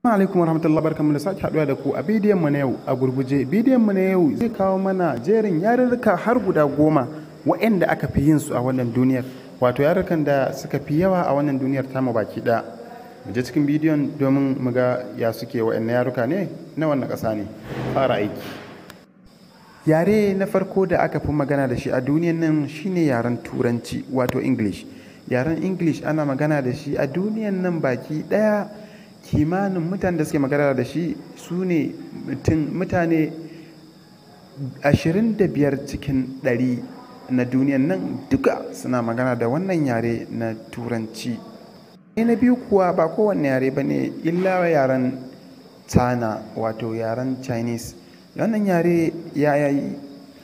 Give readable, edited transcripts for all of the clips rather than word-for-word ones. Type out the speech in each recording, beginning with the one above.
Alaikum warahmatullahi, barkanmu da sake haduwa da ku a bidiyon mu na yau. A gurguje, bidiyon mu na yau zai kawo mana jerin yarurruka har guda 10 waɗanda aka fi yin su a wannan duniyar, wato yarurrukan da suka fi yawa a wannan duniyar tamu baki ɗaya. Mu je cikin bidiyon domin mu ga ya suke, waɗanne yaruka ne, na wannan ƙasa ne. Fara aiki. Yare na farko da aka fi magana da shi a duniyar nan shine yaren Turanci, wato English. Yaren English ana magana da shi a duniyar nan baki ɗaya. Kimanin mutanen da suke magana da shi su ne mutane 25 cikin 100 na duniyan nan duka suna magana da wannan yare na Turanci. Na biyu kuwa ba kowanne yare ba ne illa yaren China, wato yaren Chinese. Wannan yare ya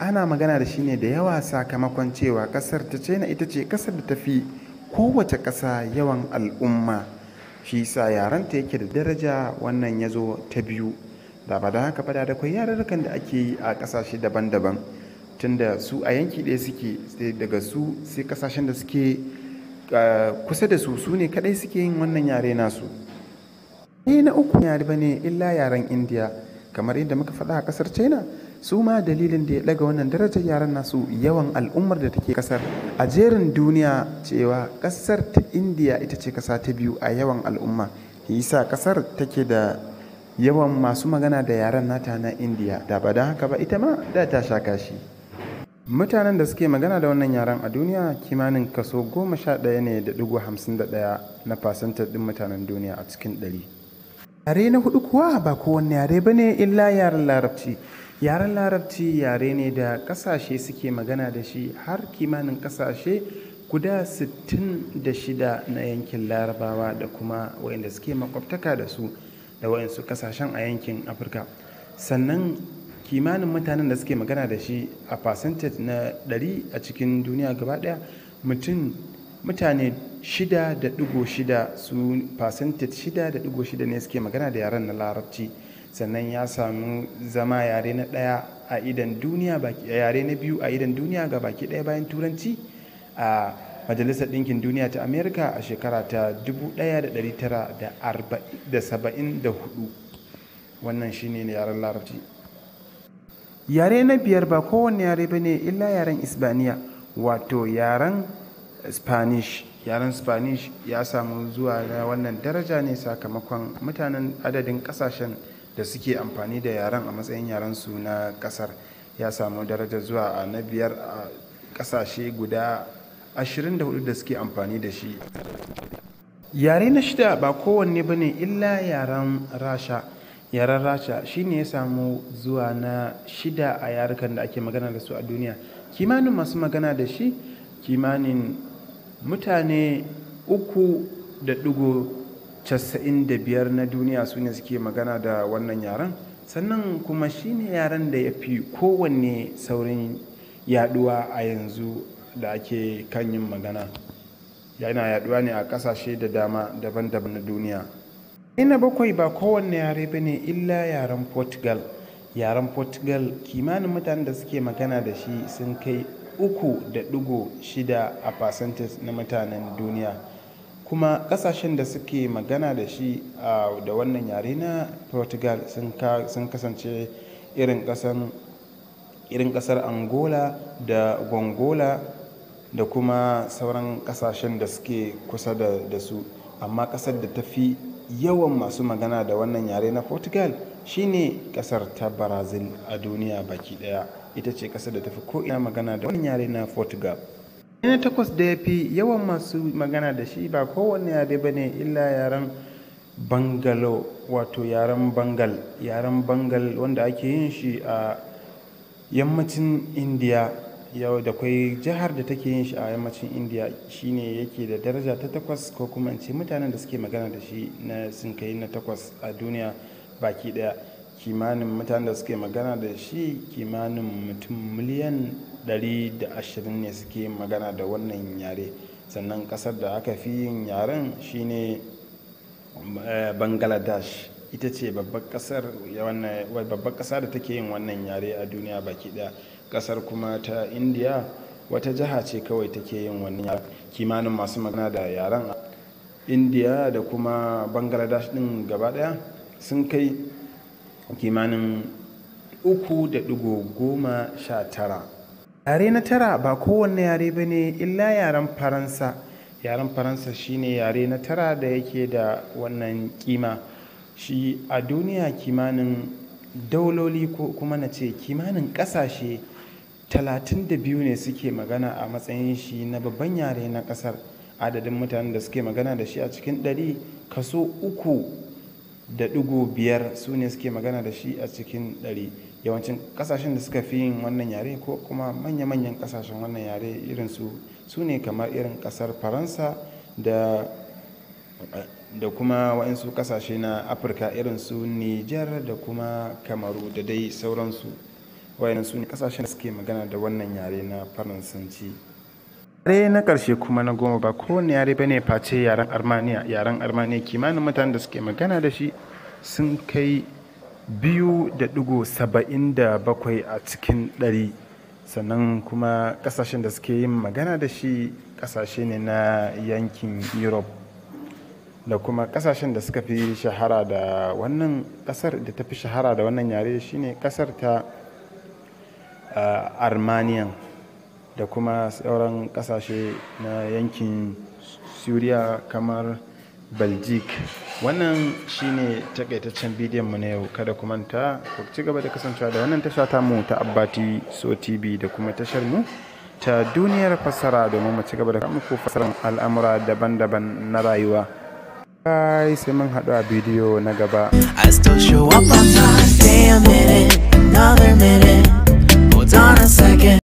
ana magana da shi ne da yawa sakamakon cewa kasar ta China ita ce kasar da ta fi kowace ƙasa yawan al'umma. Shi sa yarenta yake da daraja, wannan ya zo ta biyu. Da ba da haka ba, da kwai yarurrukan da ake yi a ƙasashe daban-daban, tunda su a yanki ɗaya suke, sai daga su sai ƙasashen da suke kusa da su, su ne kaɗai suke yin wannan yare nasu. Na uku yare ba ne illa yaren Indiya. Kamar yadda muka faɗa a ƙasar China, su ma dalilin da ya ɗaga wannan darajar yaren nasu yawan al'ummar da take ƙasar. A jerin duniya cewa ƙasar ta Indiya ita ce ƙasa ta biyu a yawan al'umma, yasa ƙasar take da yawan masu magana da yaren nata na Indiya. Da ba don haka ba, ita ma da ta sha kashi. Mutanen da suke magana da wannan yaren a duniya kimanin kaso 11.51 na percentage ɗin mutanen duniya a cikin 100. Yare na hudu kuwa ba kowanne yare ba ne illa yaren Larabci. Yaren Larabci yare ne da ƙasashe suke magana da shi, har kimanin ƙasashe guda 66 na yankin Larabawa da kuma waɗanda suke makwabtaka da su da waɗansu ƙasashen a yankin Afirka. Sannan kimanin mutanen da suke magana da shi a percentage na 100 a cikin duniya gaba ɗaya, mutane 6.6, su percentage 6.6 ne suke magana da yaren na Larabci. Sannan ya samu zama yare na ɗaya a idon duniya baki, yare na biyu a idon duniya ga baki ɗaya bayan Turanci a Majalisar Ɗinkin Duniya ta Amerika a shekara ta 1974. Wannan shine yaren Larabci. Yare na biyar ba kowanne yare ba ne illa yaren Isbaniya, wato yaren Spanish. Yaren Spanish ya samu zuwa na wannan daraja ne sakamakon mutanen, adadin kasashen da suke amfani da yaren a matsayin yaren su na kasar. Ya samu daraja zuwa a na biyar a kasashe guda 24 da suke amfani da shi. Yare na shida ba kowanne ba ne illa yaren Rasha. Yaren Rasha shine ya samu zuwa na shida a yarukan da ake magana da su a duniya. Kimanin masu magana da shi kimanin mutane 3.95 na duniya su ne suke magana da wannan yaren. Sannan kuma shine yaren da ya fi kowanne saurin yaduwa a yanzu da ake kan yin magana. Yana yaduwa ne a kasashe da dama daban-daban na duniya. Na bakwai ba kowanne yare ba ne illa yaren Portugal. Yaren Portugal, kimanin mutanen da suke magana da shi sun kai 3.6 a percentage na mutanen duniya. Kuma kasashen da suke magana da shi da wannan yare na Portugal sun kasance irin kasar Angola da Gongola da kuma sauran kasashen da suke kusa da su. Amma kasar da ta fi yawan masu magana da wannan yare na Portugal shine kasar ta Brazil a duniya baki daya. Ita ce kasar da ta fi ko'ina magana da wannan yare na Portugal. Na takwas da ya fi yawan masu magana da shi ba kowanne yare ba ne illa yaren Bangalo, wato yaren Bengal. Yaren Bengal wanda ake yin shi a yammacin Indiya. Yau da kwai jihar da take yin shi a yammacin Indiya, shine yake da daraja ta takwas, ko kuma in ce mutanen da suke magana da shi na sun kai na takwas a duniya baki daya. Kimanin mutanen da suke magana da shi kimanin mutum miliyan 120 ne suke magana da wannan yare. Sannan kasar da aka fi yin yaren shine Bangladesh. Ita ce babbar kasa da take yin wannan yare a duniya baki daya. Kasar kuma ta Indiya wata jiha ce kawai take yin wannan yaren. Kimanin masu magana da yaren Indiya da kuma Bangladesh din gaba daya sun kai kimanin 3.19. Yare na tara ba kowanne yare ba ne illa yaren Faransa. Yaren Faransa shine yare na tara da yake da wannan kima. Shi a duniya kimanin dauloli ko kuma na ce kimanin ƙasashe 32 ne suke magana a matsayin shi na babban yare na ƙasar. Adadin mutanen da suke magana da shi a cikin 100, kaso 3.5 su ne suke magana da shi a cikin 100. Yawancin ƙasashen da suka fi yin wannan yare ko kuma manya-manyan ƙasashen wannan yare irin su su ne kamar irin ƙasar Faransa da kuma waɗansu ƙasashe na Afirka irin su Nijar da kuma Kamaru da dai sauransu. Waɗannan su ne ƙasashen da suke magana da wannan yare na Faransanci. Yare na ƙarshe kuma na 10 ba kowane yare ba ne face yaren Armaniya. Yaren Armaniya kimanin mutanen da suke magana da shi sun kai 2.77 a cikin 100. Sannan kuma ƙasashen da suke yin magana da shi ƙasashe ne na yankin Europe, da kuma ƙasashen da suka fi shahara da wannan ƙasar da ta fi shahara da wannan yare shine ƙasar ta Armenian da kuma sauran ƙasashe na yankin Suriya kamar Belgique. Wannan shine takaitaccen bidiyon mu na yau. Kada ku manta ku ci gaba da kasancewa da wannan tasha tamu ta Abbati So TV da kuma tashar mu ta Duniyar Fassara domin mu ci gaba da muku fassarar al'amura daban-daban na rayuwa. Bye, sai mun haɗu a bidiyo na gaba. I still show up on time. Stay a minute, another minute. Hold on a second.